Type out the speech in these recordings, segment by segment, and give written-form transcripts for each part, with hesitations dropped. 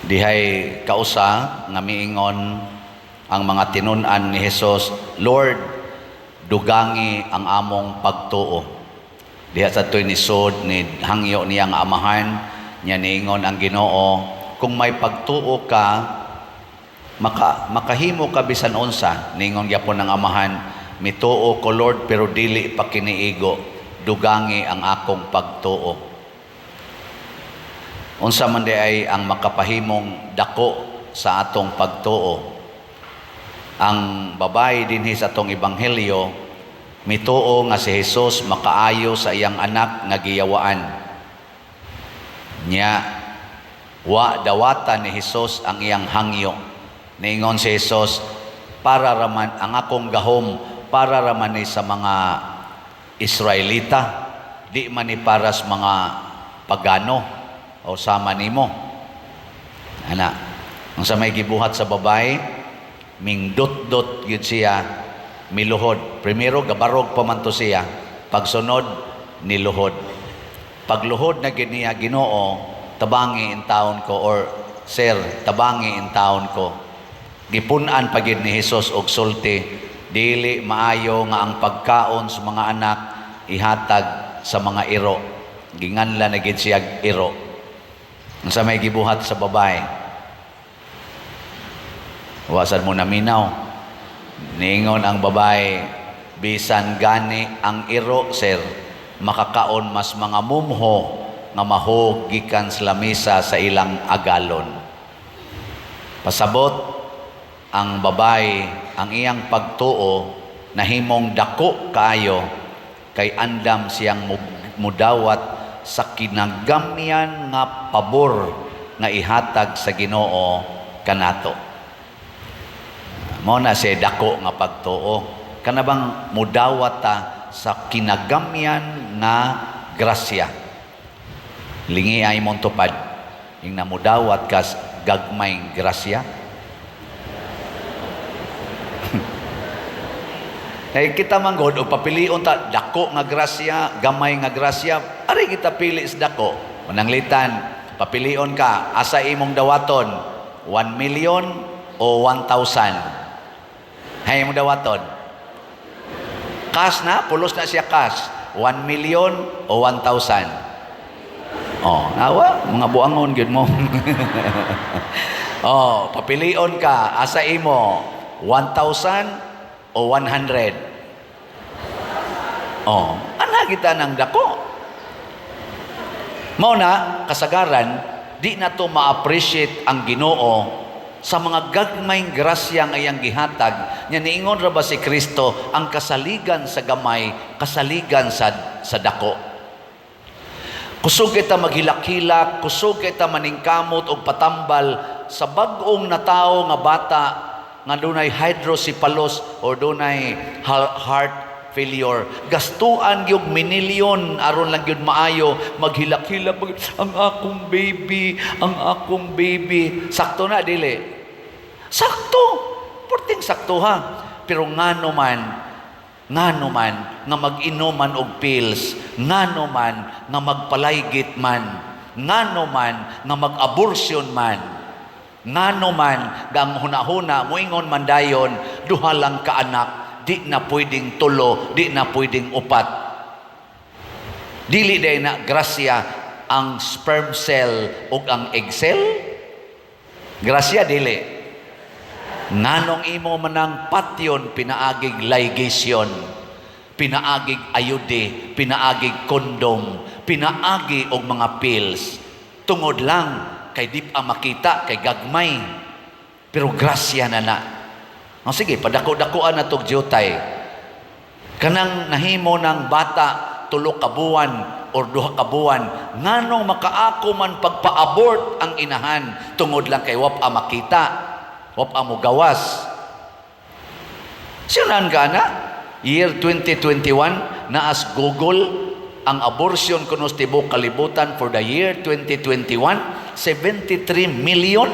Dihay kausa nga miingon ang mga tinun-an ni Hesus, "Lord, dugangi ang among pagtuo." Diha sa to'y nisod ni hangyo niya nga Amahan niya. Niingon ang Ginoo, "Kung may pagtuo ka, makahimo ka bisan unsa." Niingon gyapon ang Amahan, "Mituo ko, Lord, pero dili pa kiniigo. Dugangi ang akong pagtuo." Unsa man diay ang makapahimong dako sa atong pagtuo? Ang babae dinhi sa atong ebanghelyo mituo nga si Jesus makaayo sa iyang anak nga giyawaan. Nya wa dawatan ni Jesus ang iyang hangyo. Niingon si Jesus, "Para raman ang akong gahom, para raman ni sa mga Israelita, di man ni para sa mga pagano o sama nimo." Ana, ang sa may gibuhat sa babae, mingdot-dot gyud siya, miluhod. Primero gabarog pa man to siya, pagsunod niluhod. Pagluhod na gyud niya, "Ginoo, tabangi in taon ko," or "Sir, tabangi in taon ko." Gipun-an pa gyud ni Hesus og sulti, "Dili maayo nga ang pagkaon sa mga anak ihatag sa mga iro." Ginganla na gyud siya iro. Unsa may gibuhat sa babae? Wa sad mo naminaw. Niingon ang babae, "Bisan gani ang iro, sir, makakaon mas mga mumho nga mahog gikan sa lamisa sa ilang agalon." Pasabot, ang babae, ang iyang pagtuo nahimong dako kaayo kay andam siyang mudawat sa kinagamyan nga pabor nga ihatag sa Ginoo kanato. Mao na siya dako nga pagtuo. Kana bang mudawat ta sa kinagamyan nga grasya. Lingi ay mong tupad. Yung namudawat kas gagmayng grasya. Kay kita man gud og papilion ta dako nga grasya, gamay nga grasya, ari kita pili sa dako. Mananglitan, papilion ka, asa imong dawaton? 1 million o 1,000? Hay imong dawaton? Cash na, pulos na siya cash. 1 million o 1,000? Oh, nawa, mga buangon gyud mo. Oh, papilion ka, asa imo? 1,000 o 100? Oh, ana kita ng dako. Mao na kasagaran di na to ma-appreciate ang Ginoo sa mga gagmayng grasya nga iyang gihatag. Nya niingon ra ba si Kristo, ang kasaligan sa gamay, kasaligan sa dako. Kusog kita maghilak-hilak, kusog kita maningkamot og patambal sa bag-ong natawo nga bata nga dunay hydrocephalus or dunay heart failure. Gastuan gyud minilyon aron lang gyud maayo, maghilak-hilak, "Ang akong baby, ang akong baby." Sakto na dili? Sakto. Porting sakto ha. Pero ngano man nga mag-inom man og pills, ngano man nga magpalaygit man, ngano man nga mag-abortion man, ngano man nga ang hunahuna moingon man dayon, duha lang ka anak, di na pwedeng tulo, di na pwedeng upat? Dili day na grasya ang sperm cell ug ang egg cell? Grasya dili? Nganong imo manang patyon pinaagig ligation, pinaagig IUD, pinaagig condom, pinaagi og mga pills? Tungod lang kay di pa makita, kay gagmay. Pero grasya na na. O sige, padako-dakoan na tog jutay. Kanang nahimo ng bata 3 ka buwan or 2 ka buwan, nganong makaako man pagpa-abort ang inahan tungod lang kay wa pa makita, wa pa mo gawas? Sinunan ka na? Year 2021, naas Google, ang abortion kuno sa tibuok kalibutan for the year 2021, 73 million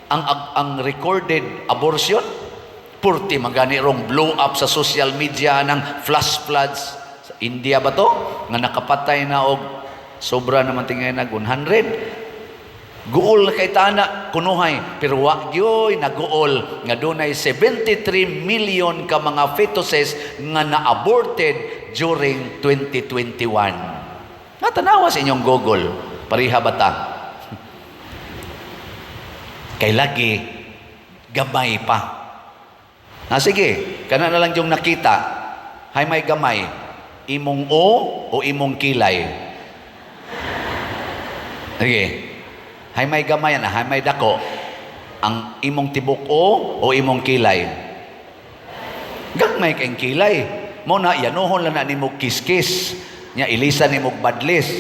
ang recorded abortion. Purti magani rong blow up sa social media ng flash floods sa India ba to nga nakapatay na og sobra naman tingay nag 100. Guol na kay tana kunuhay, pero wa gyoy naguol nga dunay 73 million ka mga fetuses nga na-aborted during 2021. Natanawa sa inyong Google, pareha ba ta? Kay lagi gamay pa. Ah, sige, kana na lang yung nakita. Hay may gamay, imong o o imong kilay? Sige. Hay may gamay na, hay may dako. Ang imong tibok o o imong kilay? Gagmay kay kilay. Mo na yanuhon lang na nimo kiskis. Nya ilisan nimo badlis.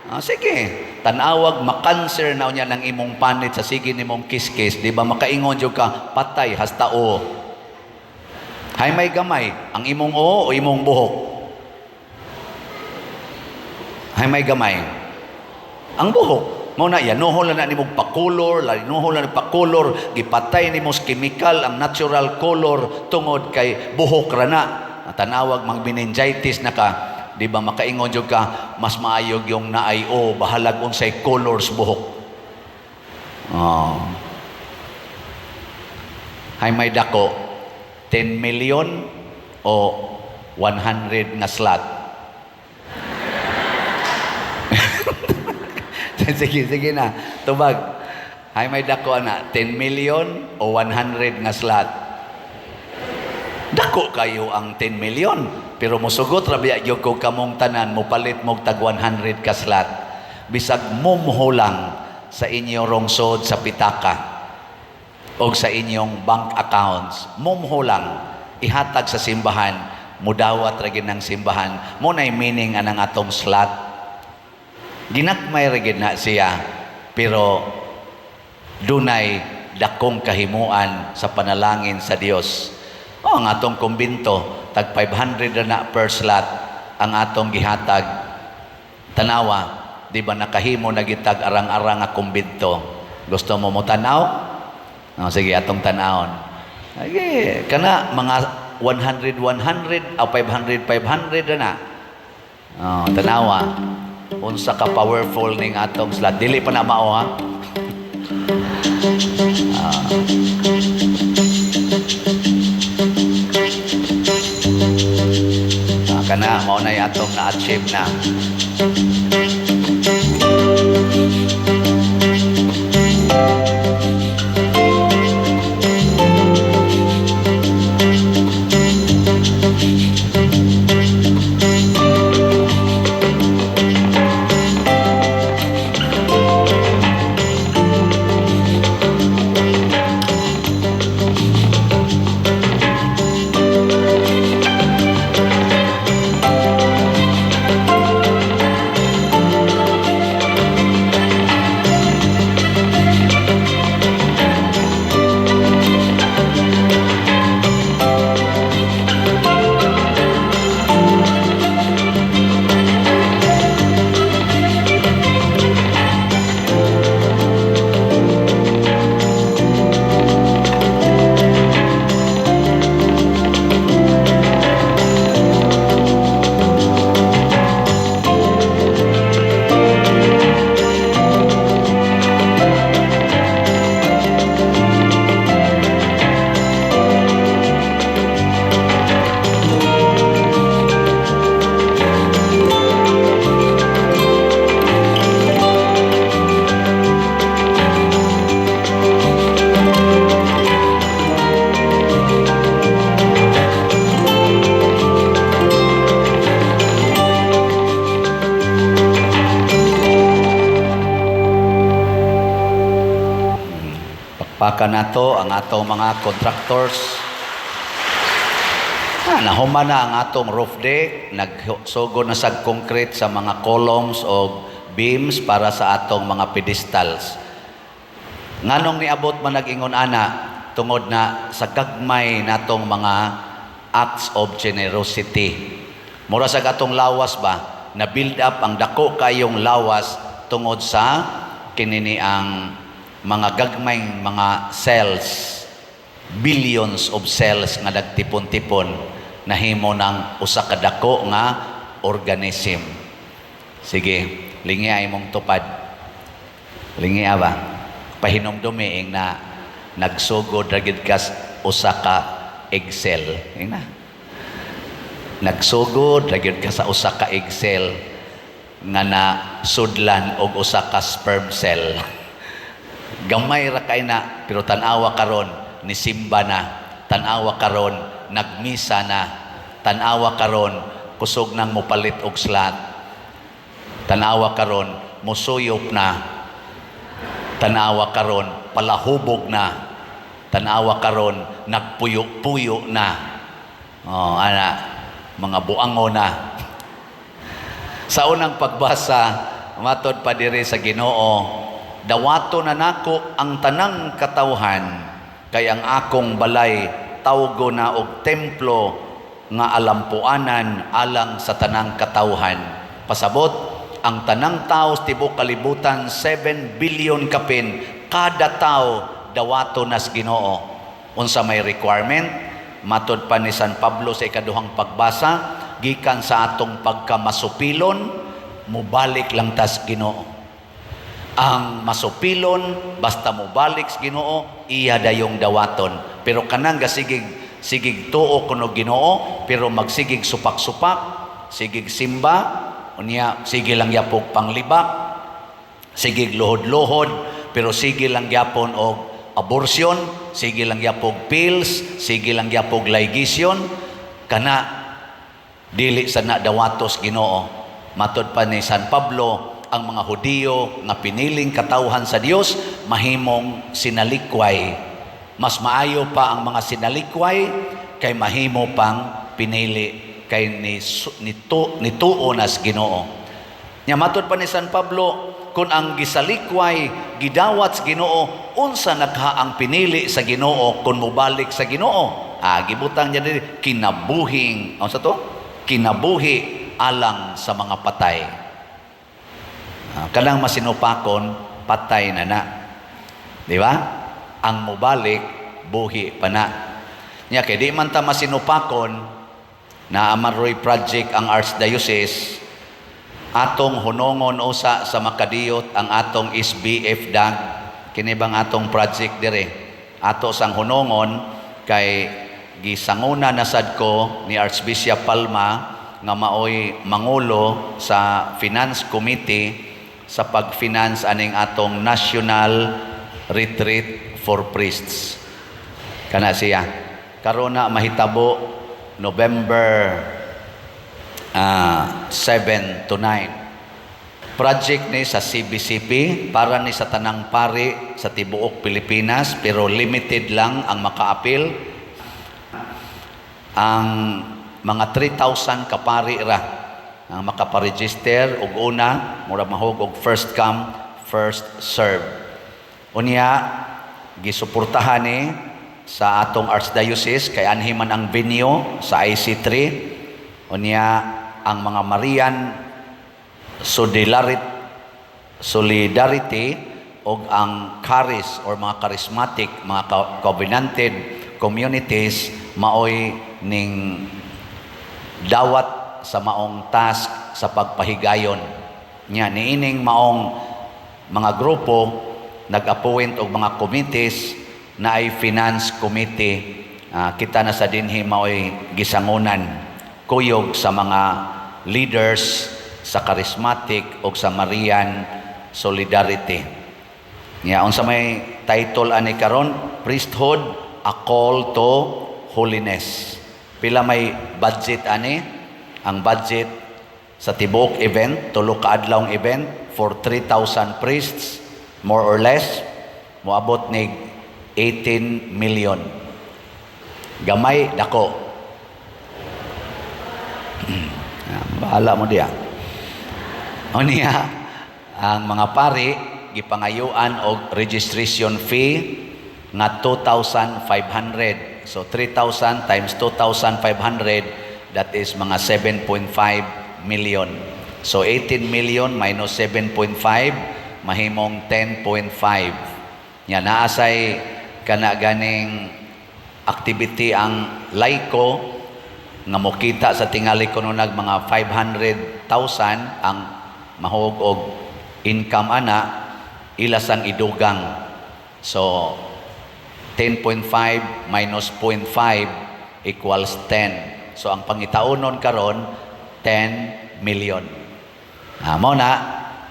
Ah, sige. Tanawag makanser na unya ng imong panit sa sige nimong kiskis, di ba makaingon jud ka patay hasta o. Hay may gamay, ang imong o o imong buhok? Hay may gamay. Ang buhok. Mo na yanuhon lang na nimo pakulor, yanuhon lang pakulor, gipatay nimo sa chemical ang natural color tungod kay buhok ra na. Tanawag mag meningitis na ka, di ba makaingon jud ka mas maayo yung naay o bahalag unsay colors buhok. Oh. Hay may dako, 10 million o 100 nga slot? Sige, sige na. Tubag. Hay may dako ana, 10 million o 100 nga slot? Dako kayo ang 10 million. Pero musugot ra biya gyud ko kamong tanan mopalit mog tag 100 ka slot. Bisag mumho lang sa inyong rungsod sa pitaka o sa inyong bank accounts, mumho lang ihatag sa simbahan, mudawat ra gid ng simbahan. Mo nay meaning anang atong slot. Ginagmay ra gid na siya, pero dunay dakong kahimuan sa panalangin sa Dios. O, ang atong kumbinto, tag 500 na per slot ang atong gihatag. Tanawa, di ba nakahimo na gitag arang-arang nga kumbinto? Gusto mo mo tanaw? O, sige, atong tanawon. Sige, kana mga 100, 100, o 500, 500 na. O, tanawa. Unsa ka powerful ning atong slot. Dili pa na mao ha. Kana mao na atong na-achieve na. Pakpakan nato ang atong mga contractors. Nahuma na ang atong roof deck, nagsugo na sa concrete sa mga columns o beams para sa atong mga pedestals. Nganong niabot man nag-ingon ana, tungod na sa gagmay natong mga acts of generosity. Mura sa atong lawas ba, na build up ang dako kayong lawas tungod sa kinini ang mga gagmayng mga cells, billions of cells nga nagtipon-tipon nahimo ng usa ka dako nga organism. Sige, lingi ay mong tupad. Lingi ba? Pahinumdumi ing na nagsugod ra gid kas usa ka egg cell. Ing na. Nagsugod ra gyud ka sa usa ka egg cell nga na sudlan og usa ka sperm cell. Gamay ra kay na, pero tan-awa karon nisimba na, tan-awa karon nagmisa na, tan-awa karon kusog nang mopalit og slot. Tan-awa karon musuyop na. Tanawa karon palahubog na. Tanawa karon nagpuyo-puyo na. Oh, ana, mga buango na. Sa unang pagbasa, matod pa diri sa Ginoo, dawato na nako ang tanang katawhan kay ang akong balay tawgo na og templo nga alampuanan alang sa tanang katawhan. Pasabot, ang tanang tao sa tibuok kalibutan, 7 billion kapin, kada tao dawato nas Ginoo. Unsa may requirement? Matod pa ni San Pablo sa ikaduhang pagbasa, gikan sa atong pagkamasupilon, mubalik lang tas Ginoo. Ang masupilon, basta mubalik sa Ginoo, iya dayong dawaton. Pero kanang gasigig sigig tuo kuno Ginoo, pero magsigig supak-supak, sigig simba, unya sige lang yapog panglibak, sigig luhod-luhod, pero sige lang gyapon og abortion, sige lang yapog pills, sige lang yapog ligasyon, kana dili sa na dawatos Ginoo. Matod pa ni San Pablo, ang mga Hudiyo nga piniling katawhan sa Dios mahimong sinalikway. Mas maayo pa ang mga sinalikway kay mahimo pang pinili kay ni, tu, ni tuo nas Ginoo. Nya matod pa ni San Pablo, kung ang gisalikway gidawat sa Ginoo, unsa nakha ang pinili sa Ginoo kung mobalik sa Ginoo? Ah, gibutang niya diri kinabuhing, unsa to? Kinabuhi alang sa mga patay. Ah, kanang masinupakon, patay na na. Di ba? Ang mobalik, buhi pa na. Nya kay di man ta masinupakon, na amaroy project ang Archdiocese, atong hunongon usa sa makadiyot ang atong SBF DAG. Kini bang atong project dire, ato sang hunongon kay gisanguna na sad ko ni Archbishop Palma nga maoy mangulo sa Finance Committee sa pag-finance aning atong National Retreat for Priests. Kana siya karon na mahitabo November 7 to 9. Project ni sa CBCP para ni sa tanang pari sa tibuok Pilipinas, pero limited lang ang makaapil. Ang mga 3,000 kapari ra ang makaparegister og una, mura mahog og first come, first serve. Unya gisuportahan ni sa atong Archdiocese kay anhi man ang venue sa IC3. Unya ang mga Marian Solidarity og ang Charis or mga charismatic, mga covenanted communities maoy ning dawat sa maong task sa pagpahigayon. Nya niining maong mga grupo nag-appoint og mga committees na ay finance committee. Ah, kita na sa dinhi maoy gisangunan kuyog sa mga leaders sa charismatic o sa Marian Solidarity. Nya unsa may title ani karon? Priesthood, a Call to Holiness. Pila may budget ani? Ang budget sa tibuok event, tulo ka adlawng event for 3,000 priests, more or less, moabot nig 18 million. Gamay, dako? Bahala mo diya. O niya, ang mga pari gipangayuan og registration fee nga 2,500. So 3,000 times 2,500, that is mga 7.5 million. So 18 million minus 7.5 mahimong 10.5. Nya naasay kana ganing activity ang laiko nga mokita sa tingali kuno nag mga 500,000 ang mahog og income ana. Ila sang idugang. So 10.5 minus 0.5 equals 10. So ang pangitaunon karon, 10 million. Ah, mao na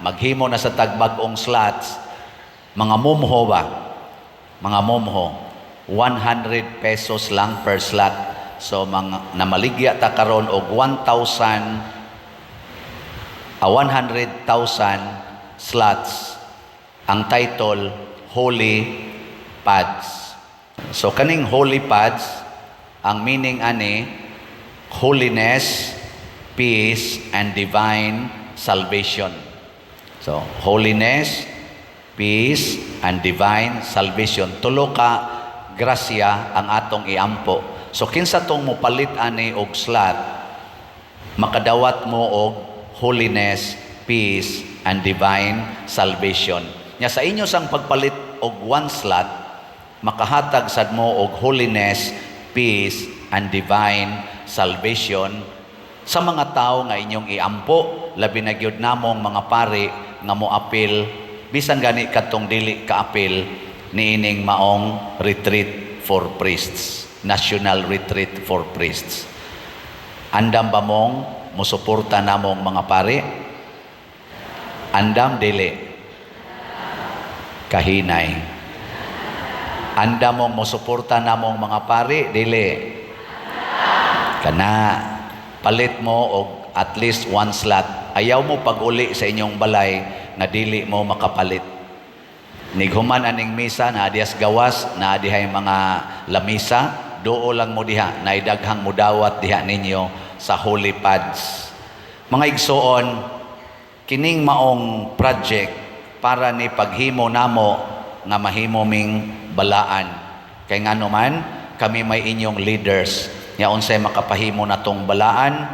maghimo na sa tagbag-ong slots, mga mumho ba? Mga mumho, 100 pesos lang per slot. So mga namaligya ta karon og 1,000, 100,000 slots. Ang title, Holy Pads. So kaning Holy Pads, ang meaning ani, holiness, peace, and divine salvation. So holiness, peace, and divine salvation. Tulo ka grasya ang atong iampo. So kinsa tong mopalit ani og slot, makadawat mo og holiness, peace, and divine salvation. Nya sa inyo sang pagpalit og one slot, makahatag sad mo og holiness, peace, and divine salvation sa mga tao nga inyong iampo, labi na gyud namong mga pari nga moapil, bisan gani kadtong dili kaapil niining maong retreat for priests, national retreat for priests. Andam ba mong musuporta namong mga pari? Andam, dili? Kahinay. Andam mong musuporta namong mga pari, dili? Kana, palit mo og at least one slot. Ayaw mo pag-uli sa inyong balay nga dili mo makapalit. Nighuman aning misa, naa dihas gawas, naa dihay mga lamisa, duo lang mo diha, naidaghang mudawat diha ninyo sa Holy Pads. Mga igsuon, kining maong project para ni paghimo namo nga mahimo ming balaan. Kay ngano man, kami may inyong leaders. Nya unsay makapahimo natong balaan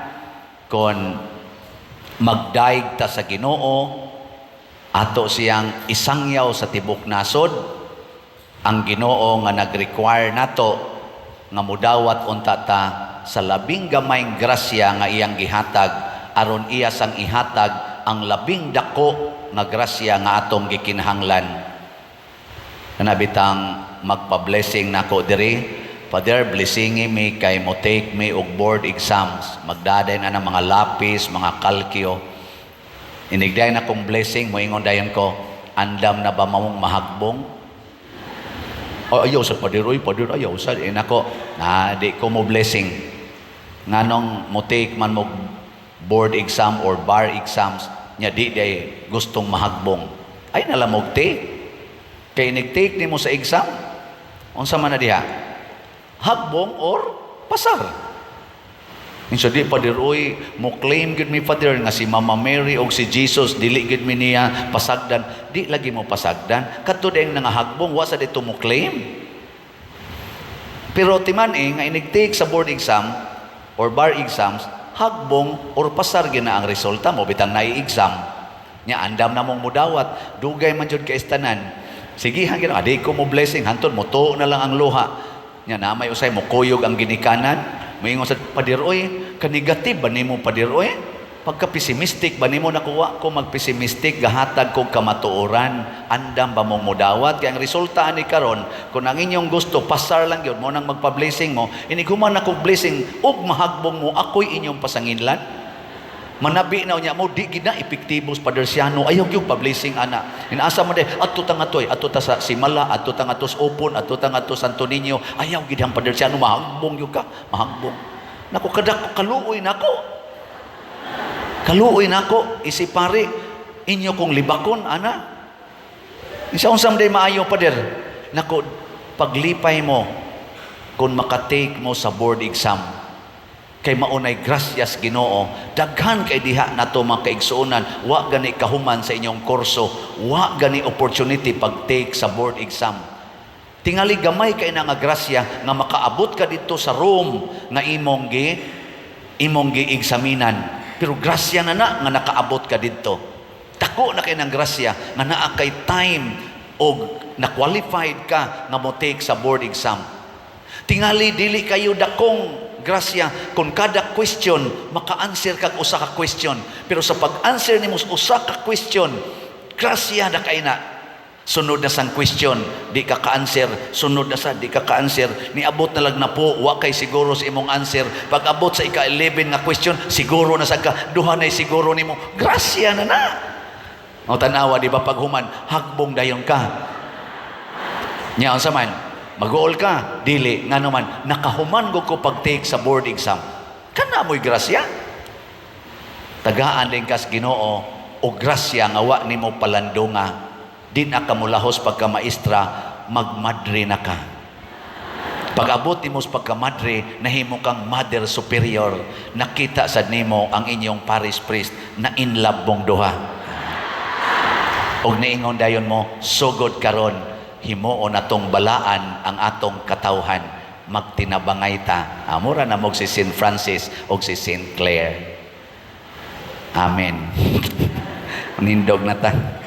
kon magdaig ta sa Ginoo, ato siyang isangyaw sa tibok nasod, ang Ginoo nga nag-require nato nga mudawat unta ta sa labing gamayng grasya nga iyang gihatag, aron iya sang ihatag ang labing dako nga grasya nga atong gikinahanglan. Kana bitang magpa-blessing nako diri, "Father, blessingi mi kay mo take me og board exams." Magdaday na ng mga lapis, mga kalkyo. Inigday na kong blessing, moingon dayon ko, "Andam na ba mamong mahagbong?" "Oh, ayaw sa Pader, oy, Pader, ayaw sa." Eh, nako, na, di ko mo blessing. Nganong mo take man mo board exam or bar exams, nya di day gustong mahagbong? Ay nalang mo take. Kay inig-take nimo sa exam, unsa man na diha? Hagbong or pasar. Insa di, Pader oy, mo claim gyud mi, Father, nga si Mama Mary og si Jesus dili gyud mi niya pasagdan. Di lagi mo pasagdan. Kadto dayong nangahagbong, wa sa dito mo claim. Pero timan eh, nga inig-take sa board exam or bar exams, hagbong or pasar gina ang resulta mo bitang nai-exam. Nya andam na mong mudawat, dugay man jud kay tanan. Sige ha gina, adi ko mo blessing, hantod mo tuo na lang ang luha. Nya na may usay mo kuyog ang ginikanan. Moingon sa, "Pader oy, ka-negative ba nimo, Pader oy? Pagka pessimistic ba nimo?" Nakuha ko mag-pessimistic, gahatag kog kamatuoran. Andam ba mong mudawat? Kay ang resulta ani karon, kung ang inyong gusto pasar lang gyud mo nang magpa-blessing mo, inig human ako blessing ug mahagbong mo, ako'y inyong pasanginlan. Manabi na unya mo, "Di gid na epektibo sa Pader Siano, ayaw gyud pa-blessing ana." Inaasa mo de, adto ta nga toy, adto ta sa Simala, adto ta nga sa Opon, adto ta nga Santo Niño, ayaw gid ang Pader Siano, mahagbong gyud ka, mahagbong. Nako kadako, kaluoy nako. Kaluoy nako, isip pare, inyo kong libakon ana. Isa unsam day maayo, Pader? Nako, paglipay mo kung makatake mo sa board exam kay maunay grasyas Ginoo. Daghan kay diha nato mga kaigsuonan, wa gani kahuman sa inyong kurso, wa gani opportunity pag-take sa board exam. Tingali gamay kay na nga grasya nga makaabot ka dito sa room nga imong gi examinan, pero grasya na na nga nakaabot ka didto. Dako na kay ng grasya nga naa kay time og na qualified ka nga mo take sa board exam. Tingali dili kayo dakong grasya kung kada question maka-answer kag usa ka question, pero sa pag-answer nimo sa usa ka question, grasya na kay na. Sunod na sang question, di ka ka-answer. Sunod na sa, di ka ka-answer. Niabot na lag na po, wa kay siguro sa imong answer. Pag abot sa ika-11 nga question, siguro na sa ka, duha na siguro nimo. Grasya na na. O tanawa, di ba, paghuman, hagbong dayon ka. Nya unsa man, mag-uol ka, dili, ngano man, nakahuman gud ko pag-take sa board exam. Kana mo'y grasya. Tagaan din kas Ginoo o grasya nga wa nimo palandunga. Di na ka mulahos pagka maestra, magmadre na ka. Pag abot nimo sa pagkamadre, nahimo kang mother superior. Nakita sad nimo ang inyong parish priest na in love mong duha. Og niingon dayon mo, "Sugod karon, himuon natong balaan ang atong katawhan. Magtinabangay ta." Mura na mo si St. Francis og si St. Clare. Amen. Nindog na ta.